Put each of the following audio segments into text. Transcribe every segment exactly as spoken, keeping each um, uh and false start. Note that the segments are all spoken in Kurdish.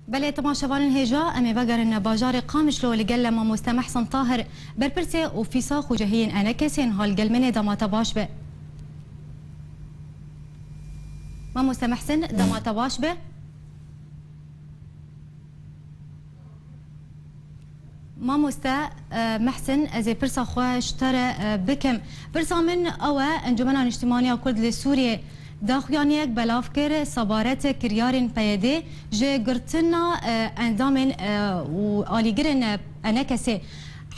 Belê, temaşevanên hêja, em ê vegerin bajarê Qamişlo li gel Mamoste Mehsen Tahir, berpirsê Ofîsa Xwecihiyên Enekesê niha li gel min e, dema te baş be. Mamoste Mehsen, dema te baş be. Mamoste, e, Mehsen, ez ê pirsa xwe ji te re, e, bikim. Pirsa min ew e, Encûmena Niştimaniya Kurd li Sûriyê daxuyaniyek belav kir, sebaret kiryarên P Y D ji girtina, e, endamên, e, û alîgirên, e, Enekesê.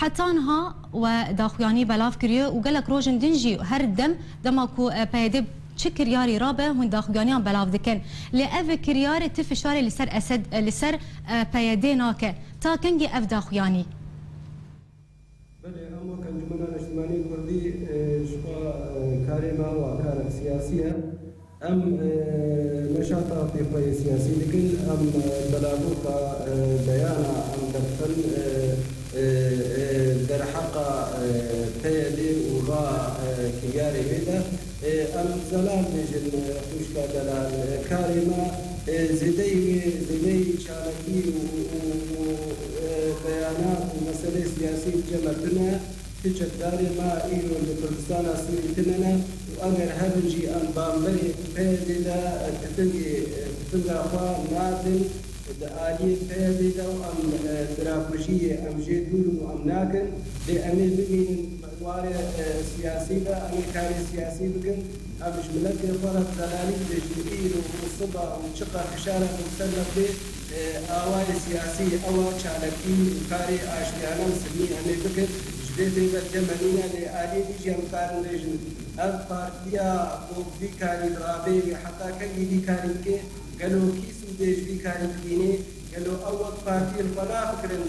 Heta niha we daxuyanî belav kiriye û gelek rojên din jî her dem, dema ku, e, P Y D çi kiryarî rabe, hûn daxuyaniyan belav dikin. Lê ev kiryar ti fişarê li ser Esed, li ser, e, P Y D nake. Ta kengî ev daxuyanî? Belê, em wek Encûmena Niştimanî Kurdî, e, ji xwe, e, karê me wa karek siyasî ye. Em, e, neşata pêxweyê siyasî dikin, em, e, belavûka, e, beyana em derdixin, e, e, e, derheqa, e, P Y D û va, e, kiryarê wê de. Ê, em zelal bêjin, e, xwişka delal, e, karê me, e, zêdeyî wê, zêdeyî çalakî û, û, û, e, beyanat û meselê siyasî li cem me tune, ti çekdarê me îro li Kurdistana Sûrî tune ne û eger hebin jî em bamberê P Y D de, e, tifingê, e, tifinga xwe nadin. Di aliyê P Y D de û em, e, birakujiyê em jê dûr in û em nakin. Lê em ê bimînin warê, e, siyasî de, em ê karê siyasî bikin. Em ji miletê xwe re zelalî dibêjin, îro û siba û çiqas fişara ku ser me bê, e, awayê siyasî, ew a çalakî û karê aştiyane û silmî em ê bikin. Ji vê pê ve cem me nîne, lê aliyê dî jî em karin bêjin, ev partiya ku vî karî dirabê wê heta kengî vî karî bike, gelo kî sûdê ji vî karî dibînî? Gelo ew wek partiyên xwe nafikirin,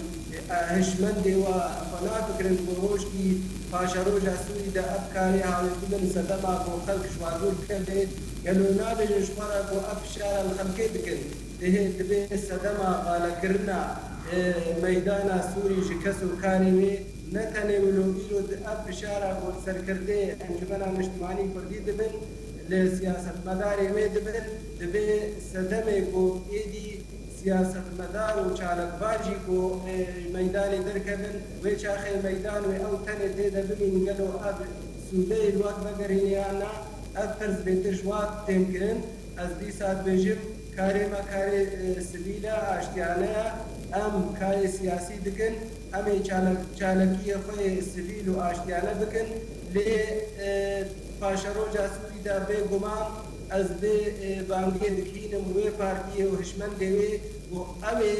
e, hişmendê wa xwe nafikirin ku rojkî paşeroja Sûrî de ev karê hawêtibin sedema ku xelk ji wazûr kevê? Gelo nabêjin ji xwe re ku ev fişara li xelkê dikin? Dihê dibe sedema qalekirina, e, meydana Sûrî ji kes û karê wê, ne tenê wilo îro di ev fişara ku serkirdê Encûmena Niştimanî Kurdî dibin, li siyasetmedarê wê dibin, divê sedemê ku êdî siyasetmedar û çalakvan jî ku, e, meydanê derkevin, wê çaxê meydan wê ew tenê tê de bimînin, gelo ev sûdeyê li we vegerîne yan na? Ev pirs bêtir ji we tên kirin. Ez dîsa dibêjim, karê me karê, e, sivîl e, aştiyane ye. Em karê siyasî dikin, em ê çalak-, çalakiyê xwe yê sivîl û aştiyane bikin. Lê, e, paşeroja Sûrî de bêguman ez vê, e, bangê dikînim wê partiyê û hişmendê wê ku ew ê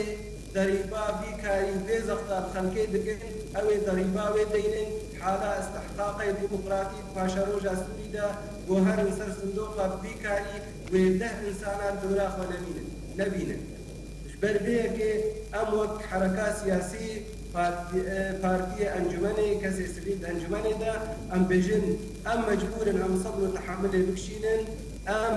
derîba vî karî û vê zexta bi xelkê dikin, ew ê derîba wê deynin, hala istihqaqê demokratîk paşeroja Sûrî de ku herin ser sindoqa bi vî karî wê deh însanan dora xwe nemînin, nebînin. Ji ber vê yekê em wek hereka siyasî, partî-, e, partiyê encûmenê, kesê sivîl di encûmenê de, em bêjin, em mecbûr in em sebr û tehemilê bikişînin, em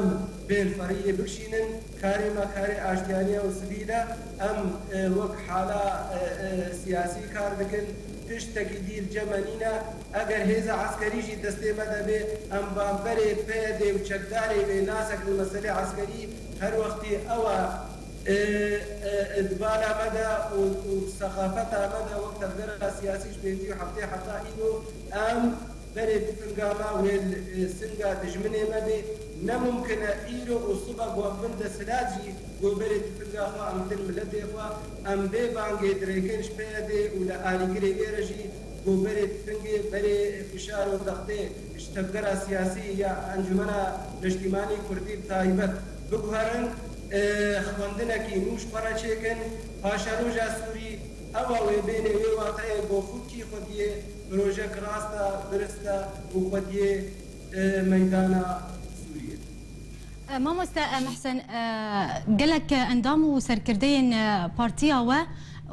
bêrferiyê bikişînin, karê me karê aştiyaniya û sivîl e, em, e, wek hala, e, e, siyasî kar dikin, tiştekî dî li cem me nîne. Eger hêza eskerî jî destê me de bê, em bamberê P Y D û çekdarê wê nasekin meselê eskerî, her wextî ew e, e, e, di bala me de û, û di sexafeta me de wek tevgera siyasî ji pêncî û heftê heta îro em berê tifinga me wê li, e, singa dijminê me bê. Ne mumkin e îro û siba ku em bin desthilat jî ku berê tifinga xwe em bidin miletê xwe, em vê bangê dirêkin ji P Y D û li alîgirê wê re jî ku berê tifingê, berê fişar û dextê ji tevgera siyasî ya Encûmena Niştimanî Kurdî bi taybet biguherin, e, xwendinekî nû ji xwe re çêkin, paşeroja Sûrî, ewa wê bênê wê wateyê ku xwe kî xwediyê projek rast e, dirist e û xwediyê, e, meydana Sûriyê. E, mamoste, e, Mehsen, e, gelek endam û serkirdeyên, e, partiya we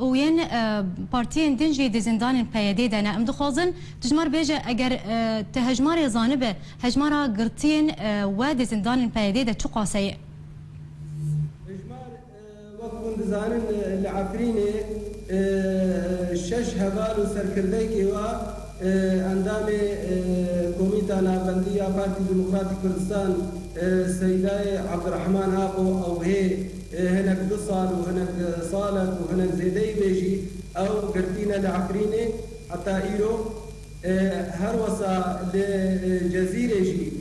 û yên, e, partiyên din jî di zindanên P Y D de ne. Em dixwazin tu ji me re bêje, eger, e, te hejmarê zanibe, hejmara girtiyên, e, we di zindanên P Y D de çi qase ye? Hejmar, e, wek hûn dizanin, e, li Efrînê, e, şeş heval û serkirdeyekê wa, e, endamê, e, Komîta Navbendî ya Partî Demokratîk Kurdistan, e, Seydayê Abdurrahman Apo ew hê, Hinek du sal û hinek salek û hinek zêdeyî bê jî ew girtîne li Efrînê heta îro. Her wesa li Cezîrê jî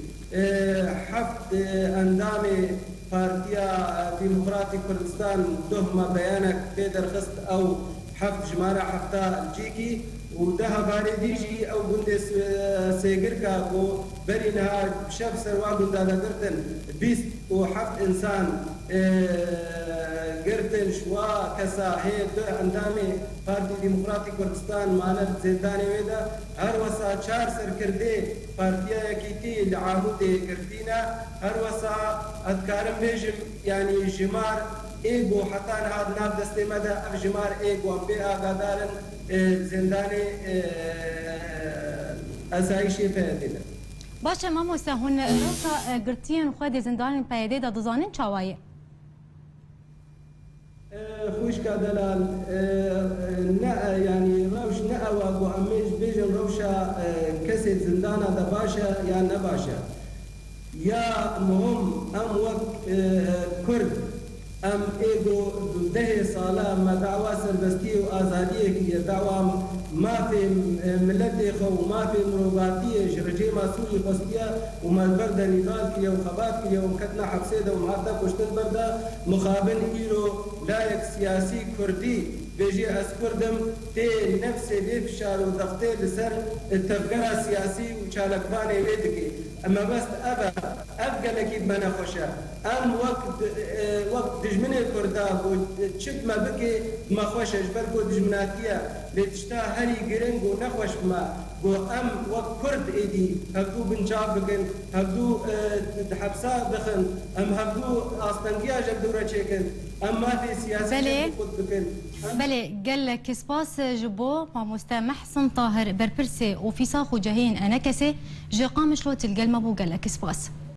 heft endamê Partiya Demokratîk Kurdistan duh me beyanek pê derxist, ew heft jimara hefta li cîkî û deha barê dî jî ew gundê Sê-, Sêgirka ku berî niha şev ser wa gunda de girtin bîst û heft însan, e, girtin, ji wa kesa hê du endamê Partî Demokratîk Kurdistan mane di zindanê wê de. Her wesa çar serkirdê Partiya Yekîtî li Amûdê girtîne. Her wesa ez dikarim bêjim, yanî jimar ê ku heta niha di nav destê me de, ev jimar ê ku em pê agadar in, e, zindanê, e, esayîşê P Y D'ê de. Baş e mamoste, hûn rewşa, e, girtiyên xwe dê zindanên P Y D'ê de dizanin çawa ye? E, xwişka delal, e, e, ne, e, yanî rewş ne ew e ku em ê ji bêjin rewşa, e, kesê zindana de baş e yan ne baş e. Ya muhim em wek, e, Kurd, em ê ku dehê sala me dawa serbestiyê û azadiyê kiriye, dawa mafê, e, miletê xwe û mafê mirovatiyê ji rejêma Sûrî xwestiye û me li ber de nîdal kiriye û xebat kiriye û em ketine hepsê de û em hatine kuştin ber de, mixabin îro layek siyasî kurdî bêjê ez Kurd im, tê nefsê bê fişar û dextê li ser tevgera siyasî û çalakvanê wê dike. Mebest ev e. Ev gelekî bi me nexweş e. Em wek di-, e, wek dijminê Kurda ku çi bi me bike, bi me xweş e, ji ber ku dijminatî ye. Lê tişta herî giring û nexweş bi me, ku em wek Kurd êdî hevdû binçav bikin, hevdû, e, di hepsa bixin, em hevdû astengiya ji hevdû re çêkin, em mafê siyasî Belê. Ji xwe bikin. Belê, gelek spas ji bo mamoste Mehsin Tahir, berpirsê Ofîsa Xucehiyên Enekesê ji Qamişlo, tu li gel me bû, gelek spas.